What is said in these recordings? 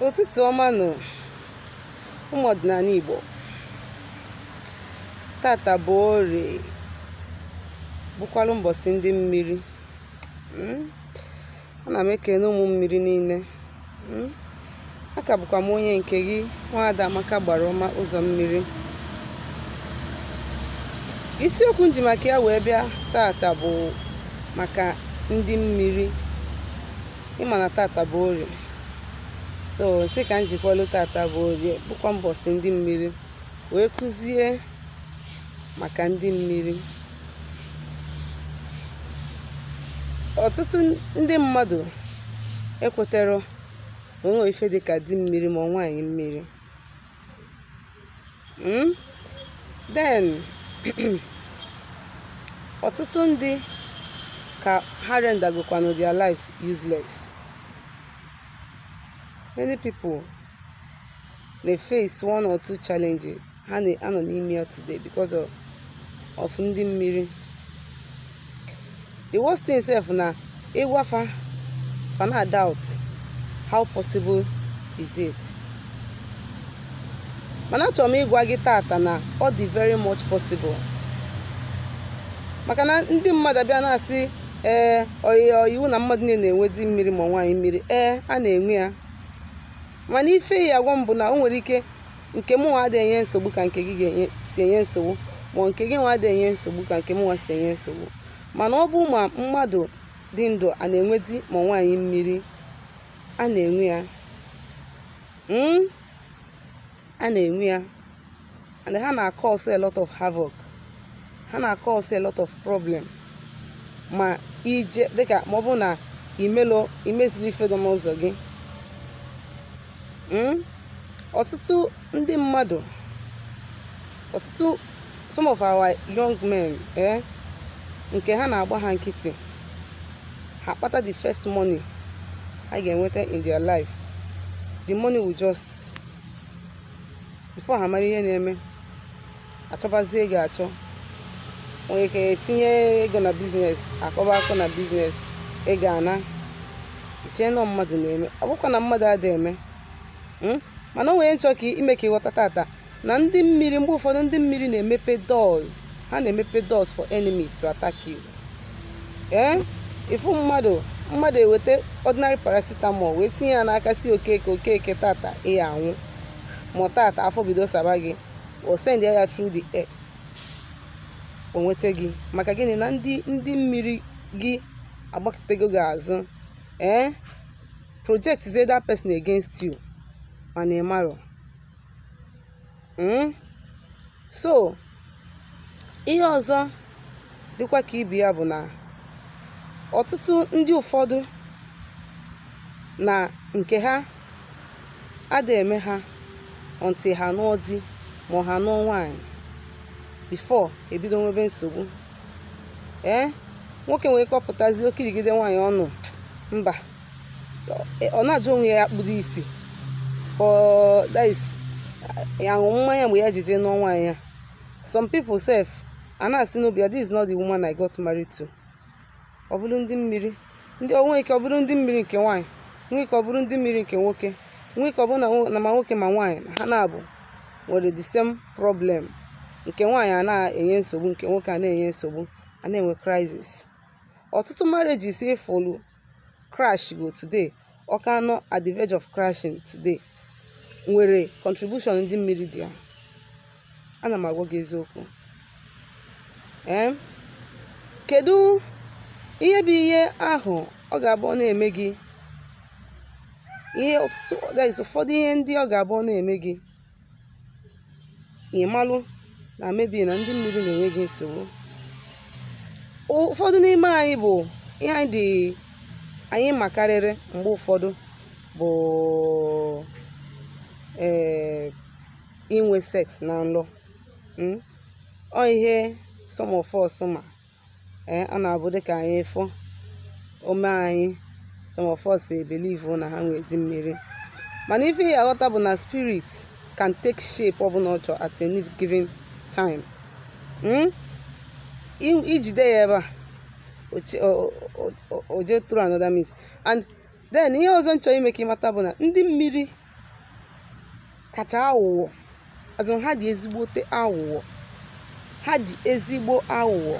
Ụtụtụ ọma nụ, ụmụ ọdịnala Igbo. Tata bụ Orie, bụkwalụ mbọsị ndị mmiri. Ana m ekene ụmụ mmiri niile. Aka bụkwa m onye nke gị, Nwaada Amaka gbara ọma ụzọ mmiri. Isiokwu m ji maka ya wee bịa tata bụ maka ndị mmiri. Ị ma na tata bụ Orie, so m sị ka m jikwalụ tata bụ Orie, bụkwa mbọsị ndị mmiri, wee kụzie maka ndị mmiri. Ọtụtụ ndị mmadụ ekwetero na o nwere ife dịka di mmiri ma ọ nwaanyị mmiri. Then ọtụtụ ndị ka ha rendergokwanụ their lives useless. Many people na-face one or two challenges ha na-anọ n'ime ya today because of ndị mmiri. The worst thing sef na ị gwa fa, fa na doubt how possible is it. Mana achọrọ m ịgwa gị tata na ọ dị very much possible, maka na ndị mmadụ abịa na-asị, ee, iwu na mmadụ niile na-enwe di mmiri ma nwaanyị mmiri. Ee, a na-enwe ya, mana ife ya agwa m bụ na o nwere ike nke mụ nwa adịghị enye nsogbu ka nke gị ga-enye si enye nsogbu, ma nke gị nwa adịghị enye nsogbu ka nke mụ nwa si enye nsogbu. Mana ọ bụ ma mmadụ dị ndụ a na-enwe di ma nwaanyị mmiri, a na-enwe ya. A na-enwe ya, and ha na-cause a lot of havoc, ha na-cause a lot of problem. Ma ije dịka ma ọ bụ na imelo imezili ife dị n'ụzọ gị. Ọtụtụ ndị mmadụ, ọtụtụ, some of our young men, nke ha na-agba ha nkịtị, ha kpata the first money ha ga-enweta in their life, the money will just, before ha mara ihe na-eme, achọbazie ego achọ. Nwere ike etinye ego na business, akọba akọ na business, ego ana ichee nọ mmadụ na-eme. Ọ bụkwa na mmadụ adịghị eme. Mana o nwere nchọ ka ime ka ịghọta tata na ndị mmiri, mgbe ụfọdụ ndị mmiri na-emepe doors, ha na-emepe doors for enemies to attack you. Ee, ịfụ mmadụ eweta ordinary paracetamol wee tinye ya n'aka, si Okeke, Okeke, tata ị ya anwụ, ma tata afọ bido saba gị, o send ya through the air, o nweta gị. Maka gịnị? Na ndị mmiri gị agbakọtego gị azụ, ee, project that person against you, mana ị marọ. So ihe ọzọ dịkwa ka ibe ya bụ na ọtụtụ ndị ụfọdụ na nke ha ada eme ha until ha nụọ di ma ha nụọ nwaanyị before ebido nwebe nsogbu. Ee, nwoke nwere kọpụtazi okirigide nwaanyị ọnụ mba, ọ na-ajụ onwe ya, kpụrụ isi ka that is ya ṅụ mmanya mgbe ya jije nụọ nwaanyị ya. Some people sef a na-asị n'obi ya, "This is not the woman I got married to." Ọ bụrụ ndị mmiri, ndị onwe ike, ọ bụrụ ndị mmiri nke nwaanyị nwee ike, ọ bụrụ ndị mmiri nke nwoke nwee ike, ọ bụrụ na ma nwoke ma nwaanyị ha na-abụ nwere the same problem. Nke nwaanyị a na-enye nsogbu, nke nwoke a na-enye nsogbu, a na-enwe crisis. Ọtụtụ marriages ịfụlụ crash go today, ọ ka nọ at the verge of crashing today, nwere contribution ndị mmiri dị ya. Ana m agwa gị eziokwu. Ee, kedu ihe bụ ihe ahụ ọ ga-abụ ọ na-eme gị? Ihe ọtụtụ, that is, ụfọdụ ihe ndị ọ ga-abụ ọ na-eme gị, ị malụ na maybe na ndị mmiri na-enye gị nsogbu. Ụfọdụ n'ime anyị bụ ihe anyị dị anyị makarịrị mgbe ụfọdụ bụ inwe sex na nlọ. Ọ ihe some of us ma, ee, ọ na-abụ dịka anyị fụ ome anyị, some of us believe na ha nwee di mmiri. Mana ife ya aghọta bụ na spirit can take shape ọbụla ọ chọrọ at any given time. Ijide ya ebe a, o jee through another means. And then ihe ọzọ m chọrọ ime ka ịmata bụ na ndị mmiri Kacha aghụghọ, as in, ha dị ezigbote aghụghọ, ha dị ezigbo aghụghọ,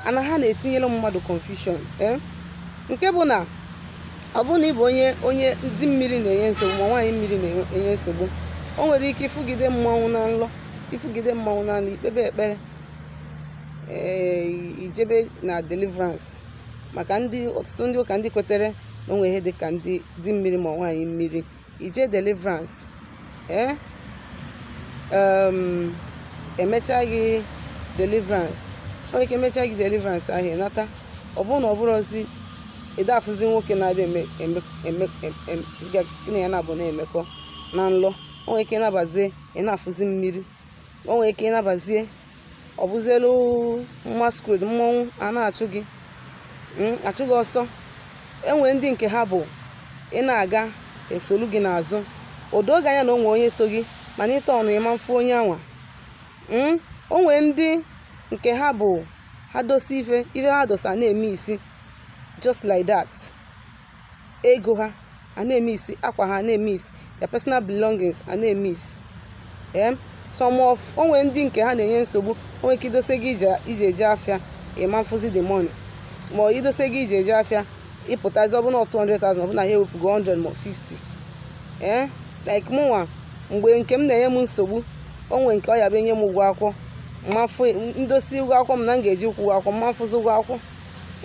ana ha na-etinyere mmadụ confusion. Ee, nke bụ na ọ bụrụ na ị bụ onye ndị mmiri na-enye nsogbu, ma nwaanyị mmiri na-enye nsogbu, o nwere ike ịfụgide mmanwụ na nlọ, ịfụgide mmanwụ na nlọ, ikpebe ekpere, ee, ijebe na deliverance, maka ndị ọtụtụ ndị ụka, ndị kwetere na onwe ihe dị ka ndị di mmiri ma nwaanyị mmiri, ije deliverance. Ee, emechaa gị deliverance, o nwere ike emechaa gị deliverance ahụ, ịnata, ọ bụrụ na ọ bụrụzi ịda afụzi nwoke na-abịa eme eme eme gị na ya na-abụ na-emekọ na nlọ. O nwere ike ịnabazie, ị na-afụzi mmiri. O nwere ike ịnabazie, ọ bụzielu masquerade, mmọnwụ a na-achụ gị, achụ gị ọsọ. Enwere ndị nke ha bụ ị na-aga, esolu gị n'azụ, o doo gị anya na o nwere onye so gị, mana ịtọ ọnụ ịma mfu onye anwa. O nwere ndị nke ha bụ ha dosa ife, ife ha dosa na-eme isi, just like that. Ego ha a na-eme isi, akwa ha na-eme isi, their personal belongings a na-eme isi. Ee, some of o nwere ndị nke ha na-enye nsogbu, o nwere ike idose gị ije eje afịa, ịma mfụzi the money, ma ọ idose gị ije eje afịa, ịpụtazi, ọ bụ na 200,000, ọ bụ na ha ewepụgo 100 ma 50. Ee, like mụnwa, mgbe nke m na-enye m nsogbu, o nwere nke ọ ya bụ enye m ụgwọ akwụkwọ, mmafụ ndosi ụgwọ akwụkwọ m na m ga-eji kwụ ụgwọ akwụkwọ, mmafụzi ụgwọ akwụkwọ,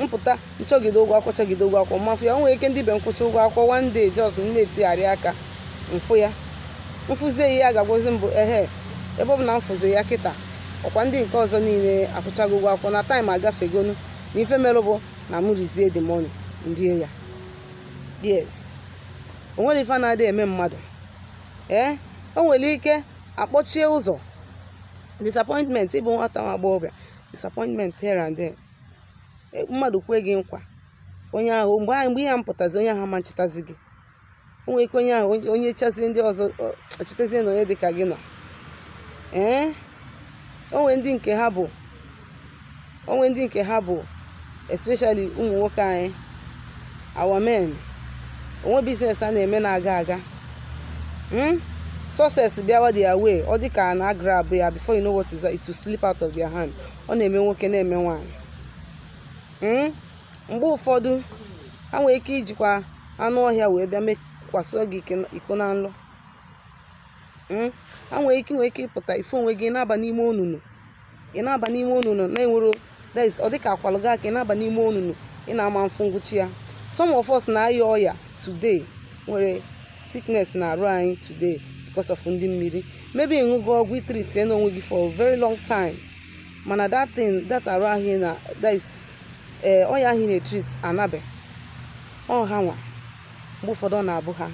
mpụta nchọgide ụgwọ akwụkwọ, chọgide ụgwọ akwụkwọ, mmafụ ya. O nwere ike ndị be nkwụcha ụgwọ akwụkwọ, one day just m na-etigharị aka mfụ ya, mfụzie ihe a ga-agwazi m bụ ehe, ebe ọ bụ na m fụzi ya kịta, ọkwa ndị nke ọzọ niile akwụchago ụgwọ akwụkwọ na time agafegonu, na ife merụ bụ na m rizie the money ndie ya. Yes, o nwere ife a na-adị eme mmadụ. Ee, o nwere ike akpọchie ụzọ, disappointment, ịbụ nwata nwa agbọghọbịa, disappointment here and there. Mmadụ kwe gị nkwa, onye ahụ mgbe ihe a mpụtazi, onye ahụ ama nchetazi gị. O nwere ike onye ahụ onye chazie ndị ọzọ, ọchetazie na onye dị ka gị nọ. Ee, o nwere ndị nke ha bụ, o nwere ndị nke ha bụ, especially ụmụ nwoke anyị, our men, onwe business a na-eme na-aga aga. Success bịawa their way, ọ dị ka a na-grab ya, before you know what is that, it will slip out of their hand. Ọ na-eme nwoke, na-eme nwaanyị. Mgbe ụfọdụ ha nwere ike ijikwa anụ ọhịa wee bịa mekwasị gị iko na nlọ. Ha nwere ike ịpụta ife onwe gị na-aba n'ime onunu, ị na-aba n'ime onunu na-enwero, that is, ọ dịka akwalụ gị aka, ị na-aba n'ime onunu, ị na-ama mfụ ngwụchi ya. Some of us na-aya ọya today, nwere sickness na-arụ anyị today because of ndị mmiri. Maybe ịṅụgo ọgwụ, itreat n'onwe gị for a very long time, mana that thing, that arụ ahụ na, that is, ee, ọya ahụ ị na-etreat anabe. Ọ ha nwa, mgbe ụfọdụ ọ na-abụ ha,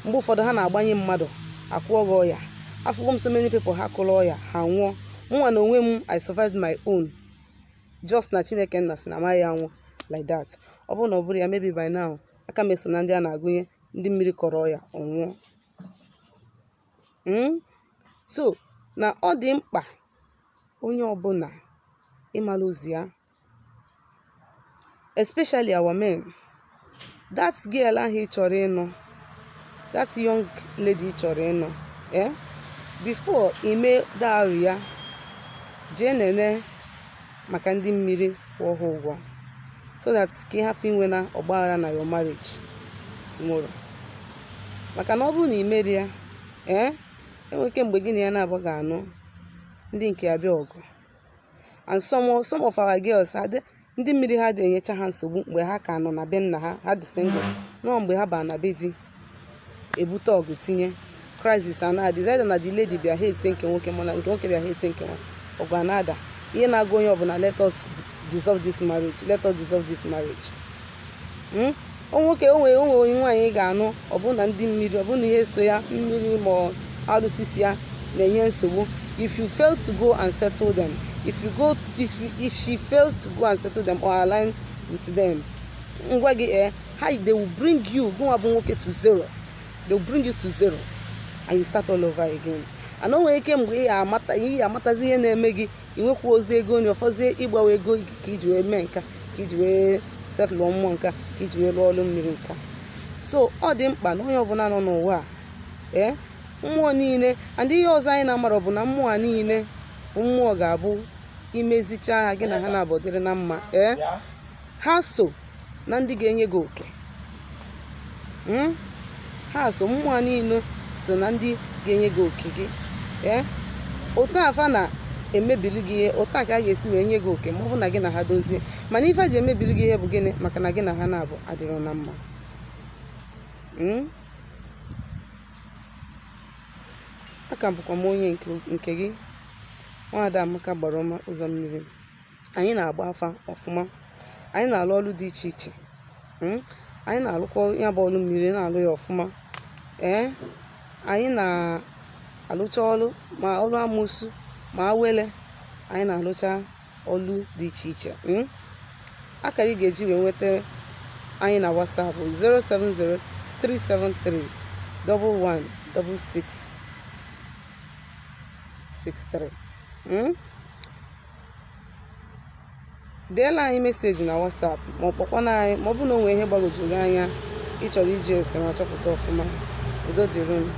mgbe ụfọdụ ha na-agbanye mmadụ akwụọ gị ọya. Afụgo m so many people ha kụrụ ọya, ha nwụọ. Mụnwa na onwe m, I survived my own, just na Chineke nna si na amaghị anwụ like that. Ọ bụrụ na ọ bụrụ ya, maybe by now aka m eso na ndị a na-agụnye ndị mmiri kọrọ ọya ọ nwụọ. So na ọ dị mkpa onye ọbụla ịmara ụzọ ya, especially our men. That girl ahụ ị chọrọ ịnụ, that young lady ị chọrọ ịnụ, eh, before ime dowry ya, jee nene maka ndị mmiri, kwụọ ha ụgwọ, so that ka ị hapụ inwe na ọgbaghara na your marriage tomorrow. Maka na ọ bụrụ na ị meri ya, ee, enwere ike mgbe gị na ya na-abụ ga-anụ, ndị nke ya bịa ọgụ. And some of our girls ha dị, ndị mmiri ha dị enyecha ha nsogbu mgbe ha ka nọ na be nna ha, ha dị single nọọ. Mgbe ha baa na be di, ebute ọgụ, tinye crisis, a na-adị either na the lady bịa ha etie nke nwoke, mana nke nwoke bịa ha etie nke nwaanyị, ọgụ a na-ada. Ihe na-agụ onye ọbụla, "Let us dissolve this marriage, let us dissolve this marriage." O nwoke, onwe onye nwaanyị ị ga-anụ, ọ bụ na ndị mmiri, ọ bụ na ihe so ya mmiri ma ọ arụsị si ya na-enye nsogbu. If you fail to go and settle them, if you go if, you, if she fails to go and settle them or align with them, ngwa gị, eh, ha, they will bring you, gụnwa bụ nwoke, to zero. They will bring you to zero and you start all over again. And o nwere ike mgbe ị amatazi ihe na-eme gị, ị nwekwa ozi ego nri ọfọzie, ịgbawa ego ka iji wee mee nka, ka iji wee settlelụ mmụọ nka, ka iji wee rụọ ọrụ mmiri nka. So ọ dị mkpa na onye ọbụla nọ n'ụwa a, ee. Mmụọ niile and ihe ọzọ anyị na-amarọ bụ na mmụọ a niile bụ mmụọ ga-abụ imezicha ha, gị na ha na-abụ dịrị na mma. Ee, ha so na ndị ga-enye gị oke. Ha so, mmụọ niile so na ndị ga-enye gị oke gị. Ee, otu afa na-emebili gị ihe, otu a ka a ga-esi wee nye gị oke ma ọ bụ na gị na ha dozie. Mana ife ji emebili gị ihe bụ gịnị? Maka na gị na ha na-abụ adịrọ na mma. Aka bụkwa m onye nke gị, Nwaada Amaka Gbara Ọma Ụzọ Mmiri. Anyị na-agba afa ọfụma, anyị na-alụ ọrụ dị iche iche. Anyị na-alụkwa ya bụ ọrụ mmiri, na-alụ ya ọfụma. Ee, anyị na-alụcha ọrụ, ma ọrụ amụsụ ma awele, anyị na-alụcha ọrụ dị iche iche. Akara ị ga-eji wee nweta anyị na WhatsApp bụ 070 373 11 66 63. Deela anyị message na WhatsApp ma ọ kpọkwana anyị ma ọ bụ na o nwee ihe gbagwojuru gị anya, ị chọrọ iji ese ma chọpụta ọfụma. Udo dịrị unu.